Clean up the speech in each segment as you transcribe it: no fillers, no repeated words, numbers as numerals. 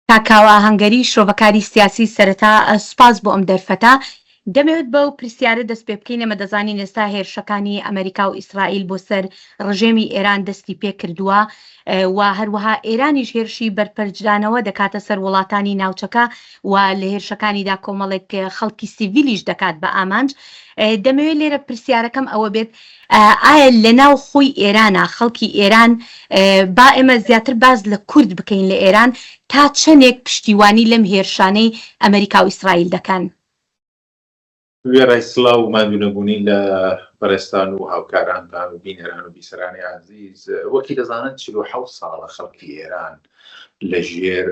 کاک کاوە ئاهەنگەری، شرۆڤەکاری سیاسی، سەرەتا سوپاس بۆ ئەم دەرفەتە. دەمەوێت بەو پرسیارە دەست پێ بکەین، ئێمە دەزانین ئێستا هێرشەکانی ئەمەریکا و ئیسرائیل بۆ سەر ڕژێمی ئێران دەستی پێ کردووە و هەروەها ئێرانیش هێرشی بەرپەرچدانەوە دەکاتە سەر وڵاتانی ناوچەکە و لە هێرشەکانیدا کۆمەڵێک خەڵکی سیڤیلیش دەکات بە ئامانج. دەمەوێت لێرە پرسیارەکەم ئەوە بێت ئایا لە ناو خۆی ئێرانە خەڵکی ئێران با ئێمە زیاتر باس لە کورد بکەین لە ئێران تا چەندێک پشتیوانی لەم هێرشانەی ئەمریکا و ئیسرائیل دەکەن؟ وێڕای سڵاو و ماندوونەبوونی لە بەڕێزتان و هاوکارانتان و بینەران و بیسەرانی ئازیز، وەکی دەزانن 47 ساڵە خەڵکی ئێران لە ژێر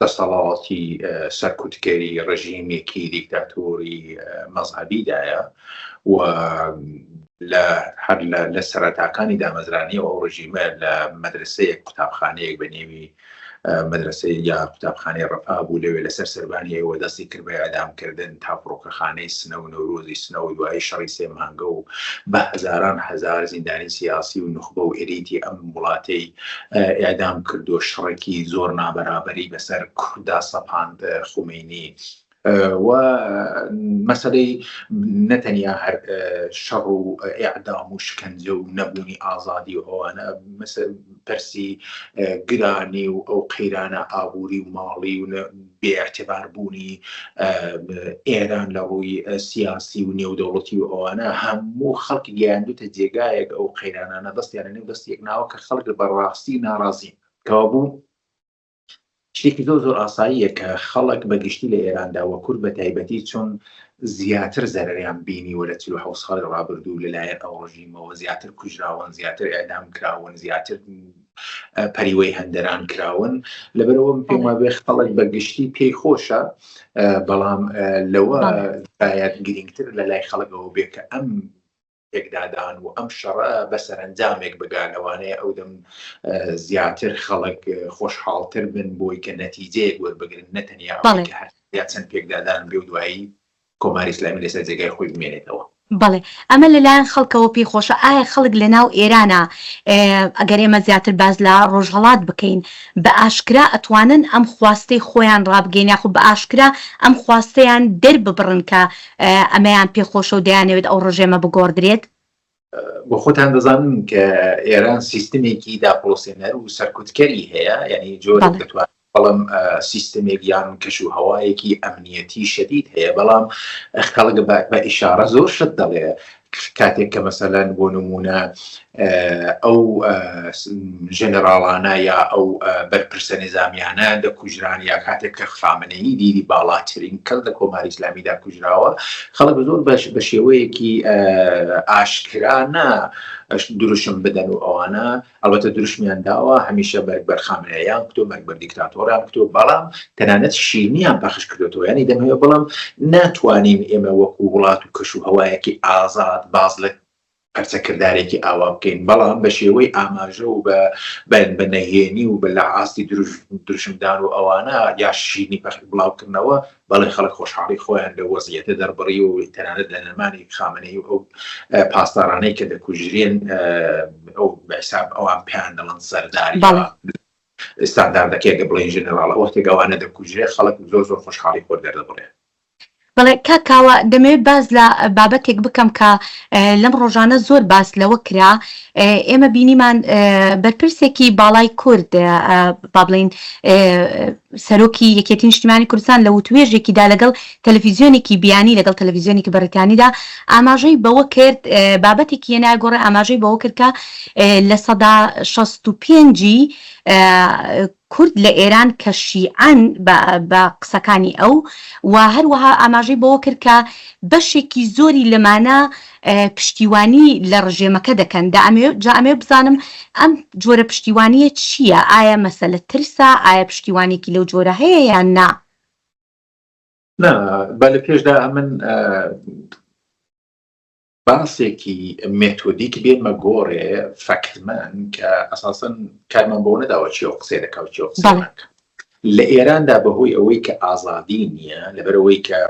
دەسەڵاتی سەرکوتگەری ڕژیمێکی دیکتاتۆری مەزهەبیدایە و لە هەر لە سەرەتاکانی دامەزرانیەوە ئەو ڕژیمە لە مەدرسەیەک قوتابخانەیەک بە نێوی مەدرسەی یا قوتابخانەی ڕەفا بوو لەوێ لەسەر سەربانی ئەوە دەستی کرد بە ئیعدامکردن تا فڕۆکەخانەی سنە و نەورۆزی سنە و دوایی شەڕی سێ مانگە و بە هەزاران هەزار زیندانی سیاسی و نوخبە و ئێلیتی ئەم وڵاتەی ئیعدام کردو شەڕێکی زۆر نابەرابەری بەسەر کورددا سەپاند خومەینی و مەسەلەی نەتەنیا هەر شەڕ و ئیعدام و شکەنجە و نەبوونی ئازادی و ئەوانە پرسی گرانی و ئەو قەیرانە ئابووری و ماڵی و بێ ئیعتیبار بوونی ئێران لە ڕووی سیاسی و نێودەوڵەتی و ئەوانە هەموو خەڵکی گەیاندوتە جێگایەک ئەو قەیرانانە دەستیانە نێو دەستی یەک ناوە کە خەڵک بەڕاستی ناڕازین کەوابوو شتێکی زۆر زۆر ئاساییە کە خەڵک بە گشتی لە ئێراندا و کورد بە تایبەتی چون زیاتر زەرەریان بینیوە لە 47 ساڵی ڕابردوو لەلایەن ئەو ڕژیمەوە زیاتر کوژراون زیاتر ئێعدام کراون زیاتر پەریوەی هەندەران کراون لەبەرەوە پێم وابێ خەڵک بە گشتی پێی خۆشە بەڵام لەوە باید گرنگتر لە لای خەڵکەوە بێ کە ئەم پێکدادان و ئەم شەڕە بە سەرەنجامێک بگا لەوانەیە ئەو دەم زیاتر خەڵک خۆشحاڵتر بن بۆی کە نەتیجەیەک وەربگرن نەتەنیا ئەوەی کە هەر یا چەند پێکدادان بێ و دوایی کۆماری ئیسلامی لەسەر جێگای خۆی بمێنێتەوە. بەڵێ ئەمە لەلایەن خەڵکەوە پێی خۆشە، ئایا خەڵک لەناو ئێرانا ئەگەر ئێمە زیاتر باس لە ڕۆژهەڵات بکەین بە ئاشکرا ئەتوانن ئەم خواستەی خۆیان ڕابگەین یاخود بە ئاشکرا ئەم خواستەیان دەرببڕن کە ئەمەیان پێ خۆشە و دەیانەوێت ئەو ڕژێمە بگۆڕدرێت؟ بۆ خۆتان دەزانن کە ئێران سیستمێکی داپڵۆسێنەر و سەرکوتکەری هەیە، یانی جۆرێک دەتوانم بەڵام سیستمێک یان کەش و هەوایەکی ئەمنیەتی شەدید هەیە، بەڵام خەڵک بە ئیشارە زۆر شت دەڵێ کاتێک کە مەسەلەن بۆ نمونە ئەو ژەنەراڵانە یا ئەو بەرپرسە نیزامیانە دەکوژران یا کاتێک کە خامنەیی دیدی باڵاترین کەس لە کۆماری ئیسلامیدا کوژراوە خەڵک زۆر بەش بە شێوەیەکی ئاشکرا نا دروشم بدەن و ئەوانە ئەڵبەتە دروشمیان داوە هەمیشە مەرگ بەر خامنەییان کوتووە مەرگ بەر دیکتاتۆریان کوتووە بەڵام تەنانەت شیرنیان پەخش کردوێتەوە ینی دەمەوێت بڵم ناتوانین ئێمە وەکو وڵات و کەش و هەوایەکی ئازاد باز لە پەرچەکردارێکی ئاوا بکەین بەڵام بە شێوەی ئاماژە و بە بە نەهێنی و بە لە ئاستی دروشمدان و ئەوانە یا شیرنی پەخش بڵاوکردنەوە بەڵێ خەڵک خۆشحاڵی خۆیان لەو وەزعیەتە دەربڕی و تەنانەت لە نەمانی خامنەیی و ئەو پاسدارانەی کە دەکوژرێن ئەو بە حساب ئەوان پێیان دەڵێن سەردار یا ستانداردەکەی ئەگەر بڵێین ژەنەراڵە وەختێک ئەوانە دەکوژرێ خەڵک زۆر زۆر خۆشحاڵی خۆی دەردەبڕێ. بەڵێ کاک کاوە دەمەوێت باس لە بابەتێک بکەم کە لەم ڕۆژانە زۆر باس لەوە کرا ئێمە بینیمان بەرپرسێکی باڵای کورد با بڵێین سەرۆکی یەکێتی نیشتیمانی کوردستان لە وتوێژێکیدا لەگەڵ تەلەفیزیۆنێکی بیانی لەگەڵ تەلەفیزیۆنێکی بەریتانیدا ئاماژەی بەوە کرد بابەتێکی هێنایە گۆڕێ ئاماژەی بەوە کرد کە 65% ی کورد لە ئێران کە شیعەن بە قسەکانی ئەو و هەروەها ئاماژەی بەوە کرد کە بەشێکی زۆری لەمانە پشتیوانی لە ڕژێمەکە دەکەن دا ئەمەوێ جا ئەمەوێ بزانم ئەم جۆرە پشتیوانیە چییە ئایا مەسەلە ترسە ئایا پشتیوانێکی لەو جۆرە هەیە یان نا؟ نا با لە پێشدا ئەمن باسێکی مێتۆدیک بێنمە گۆڕێ فەکتمەن کە ئەساسەن کارمان بەوە نەداوە چی ئەو قسەیە دەکا و چی ئەو قسەیە ناکا. لە ئێراندا بەهۆی ئەوەی کە ئازادی نییە، لەبەرئەوەی کە.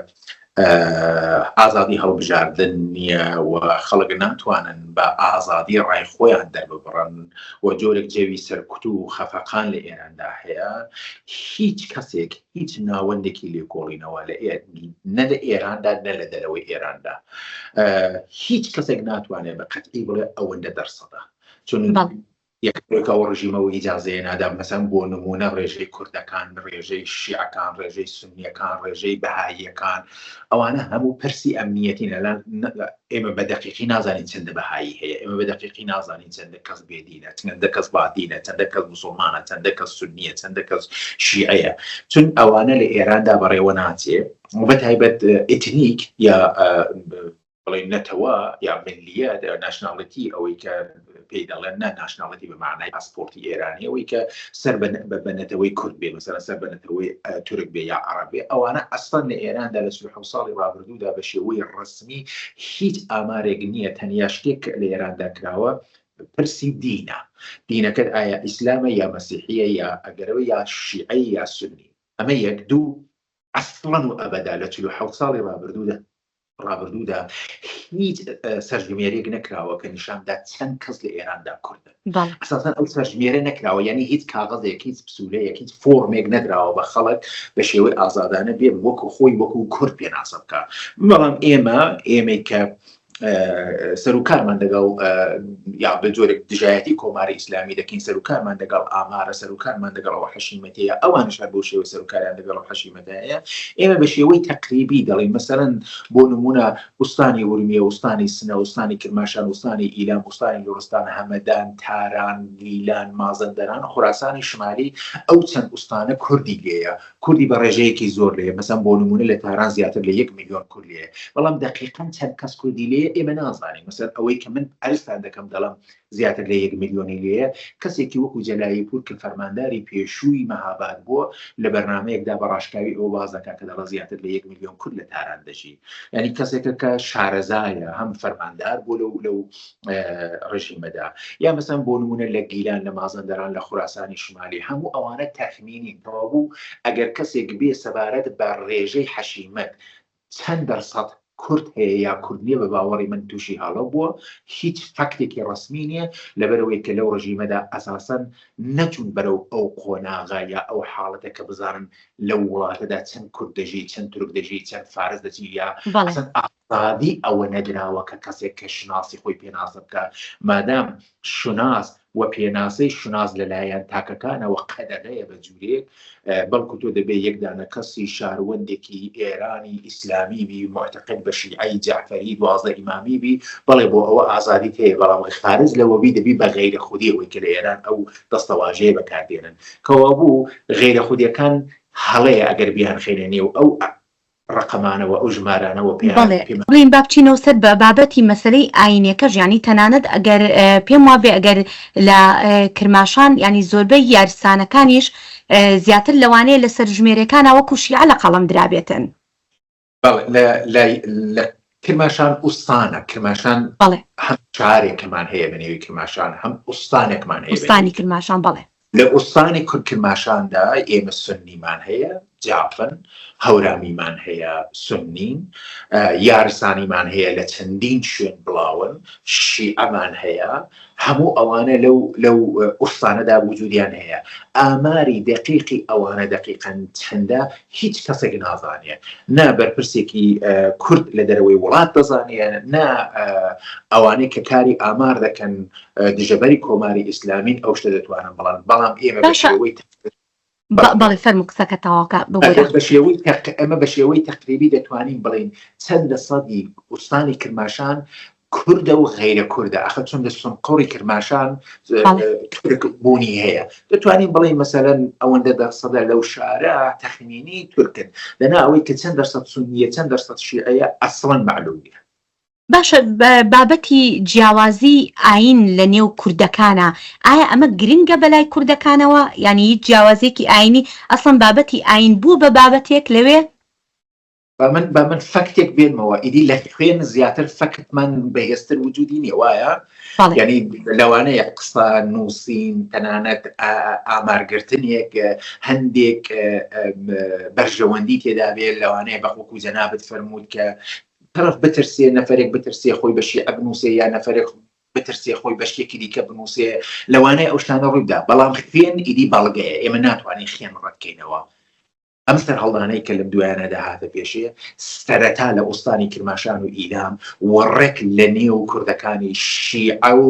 ئازادی هەڵبژاردن نییە و خەڵک ناتوانن بە ئازادی ڕای خۆیان دەرببڕن و جۆرێک جەوی سەرکوت و خەفەقان لە ئێراندا هەیە، هیچ کەسێک هیچ ناوەندێکی لێکۆڵینەوە لە نە لە ئێراندا نە لە دەرەوەی ئێراندا هیچ کەسێک ناتوانێت بە قەتعی بڵێ ئەوەندە دەرسەدە چون یەکێک ئەو ڕژیمە و ئیجازەیە نادا مەسەن بۆ نمونە ڕێژەی کوردەکان ڕێژەی شیعەکان ڕێژەی سنیەکان ڕێژەی بەهاییەکان ئەوانە هەموو پرسی ئەمنیەتی نەلان ئێمە بە دەقیقی نازانین چەندە بەهایی هەیە ئێمە بە دەقیقی نازانین چەندە کەس بێدینە چەندە کەس بادینە چەندە کەس مسلمانە چەندە کەس سنیە چەندە کەس شیعەیە چون ئەوانە لە ئێراندا بەڕێوە ناچێ بە تایبەت ئیتنیک یا بڵێن نەتەوە یا ملیت nationality ئەوەی کە پێی دەڵێن نە nationality بە معنای پاسپۆرتی ئێرانی ئەوەی کە سەر بە نەتەوەی کورد بێ مەسەلەن سەر بە نەتەوەی تورک بێ یا عەرەب بێ ئەوانە ئەسڵەن لە ئێراندا لە 47 ساڵی ڕابردوودا بە شێوەی ڕەسمی هیچ ئامارێک نییە تەنیا شتێک لە ئێراندا کراوە پرسی دینە دینەکەت ئایا ئیسلامە یا مەسیحیە یا ئەگەرەوە یا شیعەی یا سنی ئەمە یەک دوو ئەسڵەن و ئەبەدا لە 47 ساڵی ڕابردوودا ڕابردوودا هیچ سەرژمێرێک نەکراوە کە نیشاندا چەند کەس لە ئێراندا کوردن ئەساسەن ئەو سەرژمێرە نەکراوە یعنی هیچ کاغەزێک هیچ پسولەیەک هیچ فۆرمێک نەدراوە بە خەڵک بە شێوەی ئازادانە بێ وەکو خۆی وەکو کورد پێناسە بکە بەڵام ئێمە ئێمەی کە سەروکارمان دەگەڵ یا بە جۆرێک دژایەتی کۆماری ئیسلامی دەکەین سەروکارمان دەگەڵ ئامارە سەروکارمان دەگەڵ ئەوە حەشیمەتەیە ئەوانش هەر بۆ شێوە سەروکاریان دەگەڵ ئەو حەشیمەتەیە ئێمە بە شێوەی تەقریبی دەڵێین مەسەلەن بۆ نمونە ئوستانی ورمیە ئوستانی سنە ئوستانی کرماشان ئوستانی ئیلام ئوستانی لوڕستان هەمەدان تاران گیلان مازەندەران خوراسانی شمالی ئەو چەند ئوستانە کوردی لێیە کوردی بە ڕێژەیەکی زۆر لێیە مەسەن بۆ نمونە لە تاران زیاتر لە یەک میلیۆن کورد لێیە بەڵام دەقیقەن چەند کەس کوردی لێیە ئێمە نازانین مەسەن ئەوەی کە من عەرزتان دەکەم دەڵێم زیاتر لە یەک ملیۆنی لێیە، کەسێکی وەکو جەلایی پوور کە فەرمانداری پێشووی مەهاباد بووە لە بەرنامەیەکدا بە ڕاشکاوی ئەوە باس دەکات کە دەڵێ زیاتر لە یەک ملیۆن کورد لە تاران دەژی. یانی کەسێکە کە شارەزایە، هەم فەرماندار بووە لەو لەو ڕژیمەدا. یا مەسەن بۆ نموونە لە گیلان، لە مازەندەران، لە خوراسانی شمالی هەموو ئەوانە تەخمینین. کەوابوو ئەگەر کەسێک بێ سەبارەت بە ڕێژەی حەشیمەت چەند دەرسەد کورد هەیە یا کورد نییە بە باوەڕی من تووشی هەڵە بووە هیچ فاکتێکی ڕەسمی نییە لەبەرەوەی کە لەو ڕژیمەدا ئەساسەن نەچوون بەرەو ئەو قۆناغە یا ئەو حاڵەتە کە بزانن لەو وڵاتەدا چەند کورد دەژی چەند تورک دەژی چەند فارس دەچی یا ئەسەن ئازادی ئەوە نەدراوە کە کەسێک کە شوناسی خۆی پێناسە بکە مادام شوناس و پێناسەی شوناس لەلایەن تاکەکانەوە قەدەغەیە بە جورێک، بەڵکو تۆ دەبێ یەک دانە کەسی شاروەندێکی ئێرانی ئیسلامی بی، موعتەقید بە شیعەی جەعفەری 12 ئیمامی بی، بەڵێ بۆ ئەوە ئازادیت هەیە، بەڵام خارج لەوە بی دەبی بە غەیرە خودی ئەوەی کە لە ئێران ئەو دەستەواژەیە بەکار دێنن. کەوابوو غەیرە خودیەکان هەڵەیە ئەگەر بیانخەینە نێو ئەو ڕەقەمانەوە ئەو ژمارانەوە پێیان بەڵێ پێمان. بڵێین با بچینەوە سەر بە بابەتی مەسەلەی ئایینیەکەش یانی تەنانەت ئەگەر پێم وابێ ئەگەر لە کرماشان یانی زۆربەی یارسانەکانیش زیاتر لەوانەیە لە سەرژمێرێکانا وەکوو شیعە لە قەڵەم درابێتن. بەڵێ لە لە لە کرماشان ئوستانە کرماشان بەڵێ. هەم شارێکمان هەیە بە نێوی کرماشان هەم ئوستانێکمان هەیە بە ئوستانی نێوی کرماشان بەڵێ. لە ئوستانی کرماشاندا ئێمە سوننیمان هەیە، جافن، هەورامیمان هەیە، سوننین، یارسانیمان هەیە لە چەندین شوێن بڵاون، شیعەمان هەیە، هەموو ئەوانە لەو لەو ئوستانەدا وجودیان هەیە. ئاماری دەقیقی ئەوانە دەقیقەن چەندە هیچ کەسێک نازانێ. نە بەرپرسێکی کورد لە دەرەوەی وڵات دەزانێ، نە ئەوانەی کە کاری ئامار دەکەن دژەبەری کۆماری ئیسلامین ئەو شتە دەتوانن بڵێن بەڵام ئێمە بە باشە شێوەی بەڵێ فەرموو قسەکە تەواوکە ببورە. بە شێوەی ئێمە بە شێوەی تەقریبی دەتوانین بڵێین چەند لە سەدی ئوستانی کرماشان کوردە و غەیرە کوردە ئەخە چون لە سنقوڕی کرماشان تورک بوونی هەیە دەتوانین بڵێین مەسەلەن ئەوەندە دەرسەدە لەو شارە تەخمینی تورکن لەنا ئەوەی کە چەند دەرسەد سونیە چەند دەرسەد شیعەیە ئەسڵەن مەعلوم نییە. باشە بابەتی جیاوازی ئایین لە نێو کوردەکانا ئایا ئەمە گرنگە بەلای کوردەکانەوە یانی هیچ جیاوازیەکی ئایینی ئەسڵەن بابەتی ئایین بووە بە بابەتێک لەوێ؟ با من با من فەکتێک بێنمەوە ئیدی لە خوێن زیاتر فەکتمان بەهێزتر وجودی نییە وایە یعنی لەوانەیە قسە نووسین تەنانەت ئامارگرتنێک هەندێک بەرژەوەندی تێدا بێ لەوانەیە بە وەکو جەنابت فەرمووت کە تەرەف بترسێ نەفرێک بترسێ خۆی بە شیعە بنووسێ یا نەفرێک بترسێ خۆی بە شتێکی دیکە بنووسێ لەوانەیە ئەو شتانە ڕوویدا بەڵام خوێن ئیدی بەڵگەیە ئێمە ناتوانین خوێن ڕەتکەینەوە ئەم سەرهەڵدانەی کە لەم دوایانەدا هاتە پێشێ، سەرەتا لە ئوستانی کرماشان و ئیلام و ڕێک لە نێو کوردەکانی شیعە و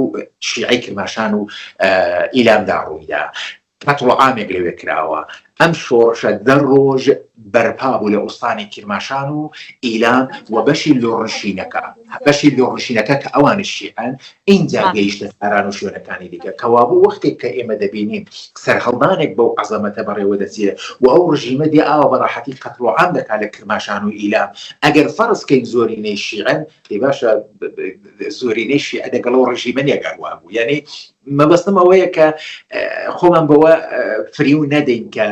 شیعەی کرماشان و ئیلامدا ڕوویدا. قەتڵوعامێک لەوێ کراوە. ئەم شۆڕشە دە ڕۆژ بەرپا بوو لە ئوستانی کرماشان و ئیلام و بەشی لوڕنشینەکە، بەشی لوڕنشینەکە کە ئەوانیش شیعەن، ئینجا گەیشتە تاران و شوێنەکانی دیکە. کەوابوو وەختێک کە ئێمە دەبینین سەرهەڵدانێک بەو عەزەمەتە بەڕێوە دەچێ و ئەو ڕژیمە دێ ئاوا بە ڕاحەتی قەتڵوعام دەکا لە کرماشان و ئیلام، ئەگەر فەرز کەین زۆرینەی شیعەن، دەی باشە زۆرینەی شیعە دەگەڵ ئەو ڕژیمە نییە گەر وابوو. یانی مەبەستم ئەوەیە کە خۆمان بەوە فریو نەدەین کە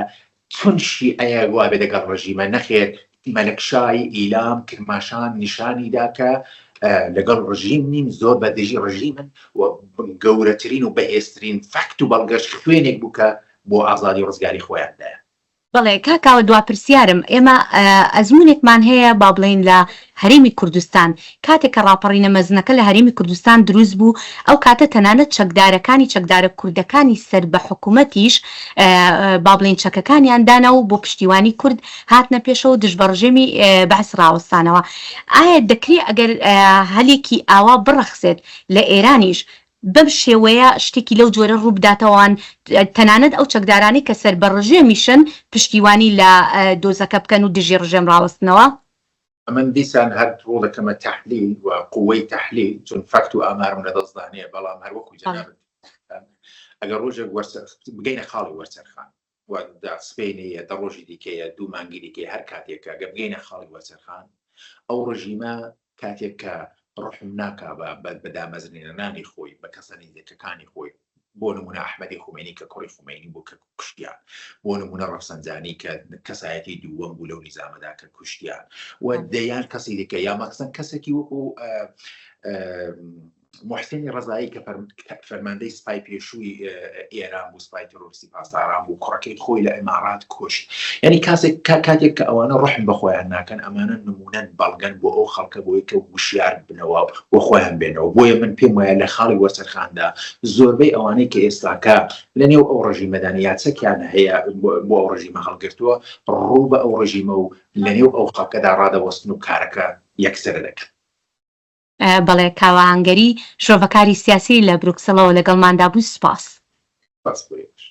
چون شیعەیە وابێ دەگەڵ ڕژیمە، نەخێر مەلەک شای ئیلام کرماشان نیشانی دا کە لەگەڵ ڕژیم نین، زۆر بە دژی ڕژیمن و گەورەترین و بەهێزترین فاکت و بەڵگەش خوێنێک بوو کە بۆ ئازادی و ڕزگاری خۆیان دایان. بەڵێ کاک کاوە دوا پرسیارم، ئێمە ئەزموونێکمان هەیە با بڵێین لە هەرێمی کوردستان، کاتێک کە ڕاپەڕینە مەزنەکە لە هەرێمی کوردستان دروست بوو، ئەو کاتە تەنانەت چەکدارەکانی چەکدارە کوردەکانی سەر بە حکومەتیش با بڵێین چەکەکانیان دانا و بۆ پشتیوانی کورد هاتنە پێشەوە و دژ بە ڕژێمی بەعس ڕاوەستانەوە. ئایا دەکرێ ئەگەر هەلێکی ئاوا بڕەخسێت لە ئێرانیش بەم شێوەیە شتێکی لەو جۆرە ڕووبداتەوە تەنانەت ئەو چەکدارانەی کە سەر بە ڕژێمیشن پشتیوانی لە دۆزەکە بکەن و دژی ڕژێم ڕاوەستنەوە؟ ئەمن دیسان هەر ڕوو دەکەمە تەحلیل و قوەی تەحلیل چون فاکت و ئامارم لە دەستدا نییە بەڵام هەر وەکو جەنابت ئەگەر ڕۆژێک بگەینە خاڵی وەرچەرخان و سبەینێ دە ڕۆژی دیکەیە دوو مانگی دیکەی هەر کاتێکە گە بگەینە خاڵی وەرچەرخان ئەو ڕژیمە کاتێک کە ڕحم ناکا بە بە دامەزرێنەرانی خۆی بە کەسە نزیکەکانی خۆی بۆ نمونە ئەحمەدی خومەینی کە کوڕی خومەینی بوو کە کوشتیان بۆ نمونە ڕەفسەنجانی کە کەسایەتی دووەم بوو لەو نیزامەدا کە کوشتیان و دەیان کەسی دیکە یا مەخسەن کەسێکی وەکو محسێنی ڕەزایی کە فەرماندەی سپای پێشووی ئێران بوو سپای ترۆریستی پاسداران بوو کوڕەکەی خۆی لە ئیمارات کوشت یعنی کاسێک کاتێک کە ئەوانە ڕحم بە خۆیان ناکەن ئەمانە نمونەن بەڵگەن بۆ ئەو خەڵکە بۆی کە وشیار بنەوە و خۆیان بێنەوە بۆیە من پێم وایە لە خاڵی وەرچەرخاندا زۆربەی ئەوانەی کە ئێستاکە لە نێو ئەو ڕژیمەدان یا چەکیان هەیە بۆ ئەو ڕژیمە هەڵگرتووە ڕوو بە ئەو ڕژیمە و لە نێو ئەو خەڵکەدا ڕادەوەستن و کارەکە یەکسەرە دەکەن. بەڵێ کاوە هانگەری شرۆڤەکاری سیاسی لە بروکسڵەوە لەگەڵماندا بوو سوپاس. سپاس بۆ ئێوەش.